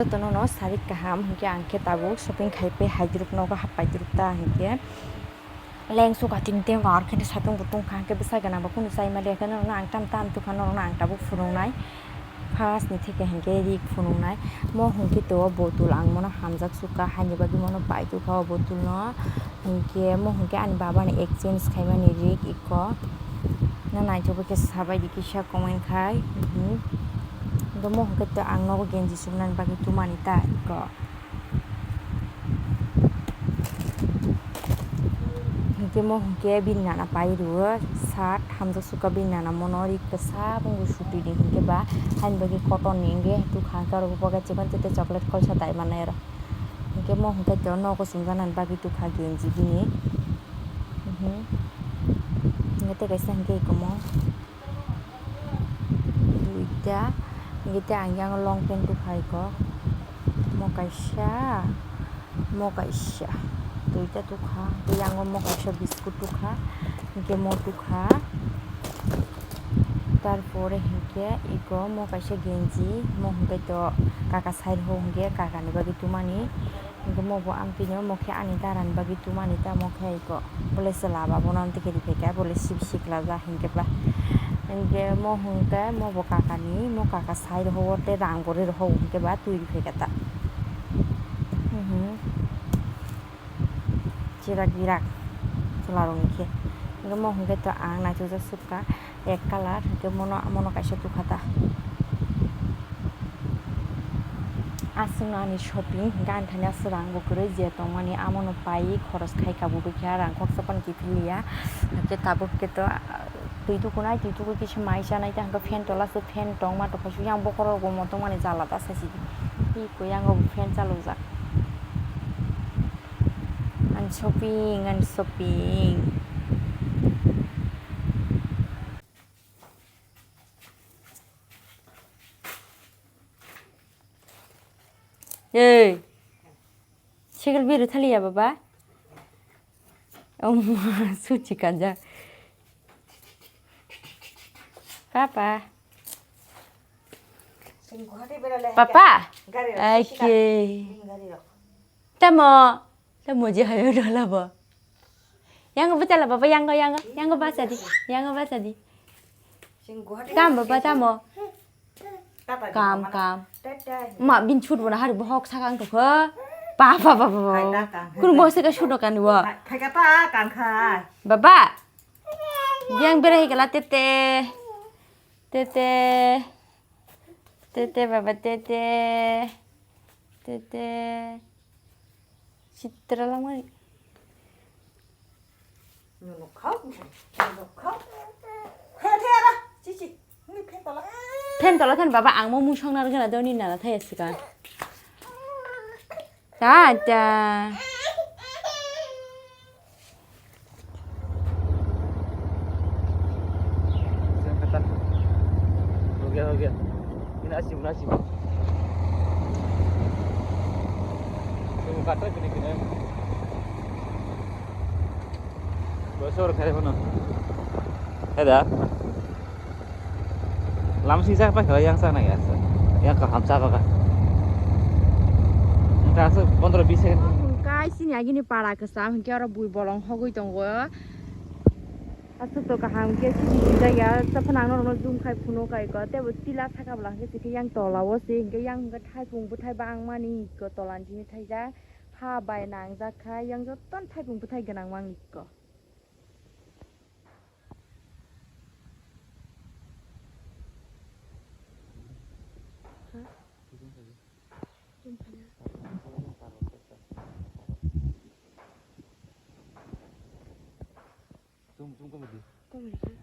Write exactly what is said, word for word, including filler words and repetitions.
Jotono no sarik kaham hinkhe ang khe tabuk shopping khai pai haidruk nogo hap paidruk ta hinkhe leng suka tini tengo ar khe shopping bo tongkha hinkhe bwsa gana bo kunu chai ma liya khe norokno ang tam tam tukha norokno ang tabuk phunuknai first ni theke hinkhe rik phunuknai mo hinkhe to o botul ang mono hamjak sukha haini bagwi mono paitokha o botul no hinkhe mo hinkhe ani baba ni exchange khaimani rik iko no naithok khe sabai di kisa comment khai. Hinkhe mo hinkhe to ang nogo genji sumnani bagwi tumani ta iko. Hinkhe mo hinkhe bini nana pai rwo shirt hamjak sukha bini nana mono rik bwsa bwngo sutwi di hinkhe ba haini bagwi cotton ni hinkhe tukha hinkhe oro bo chikon chete chocolate kolsa dai manai oro hinkhe mo hinkhe to nogo sumjaknani bagwi tukha genji bini. Hinkhe tei kaisa hinkhe iko mo. Duita, hinkhe tei ang yang long pant tukha iko. Mo kaisa, mo kaisa. Duita tukha, tei yango mo kaisa biscuit tukha, hinkhe mo tukha. Tarpore hinkhe iko mo kaisa genji, mo hinkhe to kaka side ho hinkhe kakani bagwi tumani. Hinkhe mo bo amtwino mo khe ani darani bagwi tumani ta mo khe iko bole chwla ba bono amtwi khe riphaikha bole sib sikla jak hinkhe ba. Hinkhe mo hinkhe mo bo kakani mo kaka sai rohor tei rang bo ri rohor hinkhe ba twi riphaikha ta. Chirak birak chwla rokni khe. Hinkhe mo hinkhe to ang naithokjak sukha. Ek colour, hinkhe mono, mono kaisa tukha ta. Aswkno ani shopping, hinkhe ani thani aswk rang bo kwrwi, je tongmani amono pai, khoros khai kabubui kha, rang khoksa phano kiphil liya. Hinkhe tabuk khe to, ah, twi tukunai, twi tukui kisa mai chanai ta, hinkhe fan tola se fan tongma tongkha, yang bokhorok bo motongmani jala ta sasi di. Tei koi yango bo fan chalokjak. Ani shopping, ani shopping. Ei, cycle biru thaliya baba? Oh ma, suchi kanja. Papa. Papa. Ai ke. Tamo. Tamo je hayo dola bo. Yango bwchala baba, yango, yango, yango basa di, yango basa di. Kam baba, tamo. Kam, kam. Ma, bin chut bona hari bohok sakang tokho. Pa, pa, pa, pa, pa. Kunu mo seka chut dokan wo. Baba. Yang berai kala tete. Tete. Tete, baba, tete. Tete. Sitra langmani. Nukha, nukha. He, he, ara, chichi. Ni phen tola. Phen tola than baba, ang mo musong nar gana doni nana thaya sikan. Ta, ta. हो गया, हो गया। Ini asik, ini asik. Tunggu kata gini-gini. Bosor kare mana? Ada. Lamsing sa pa khala yang sa na ya sa. Yang kaham sa ka. Engka sa pondro bis second. Kai sini agini para kesam, hingke oro bui bolong hogoi tongo. Aswk to kaham khe sini sijak ya, sa phano ang norokno zoom khai phunuk kai ko. Tei bo tila saka bwla hwnkhe sikhe yang tola o se, hwnkhe yang hwnkhe thaipung bwthai bangmani ko, tola ni simi thaijak ha bai nangjak kha, yang jotono thaipung bwthai gwnang mani ko. Zoom, zoom kami di. Kami di.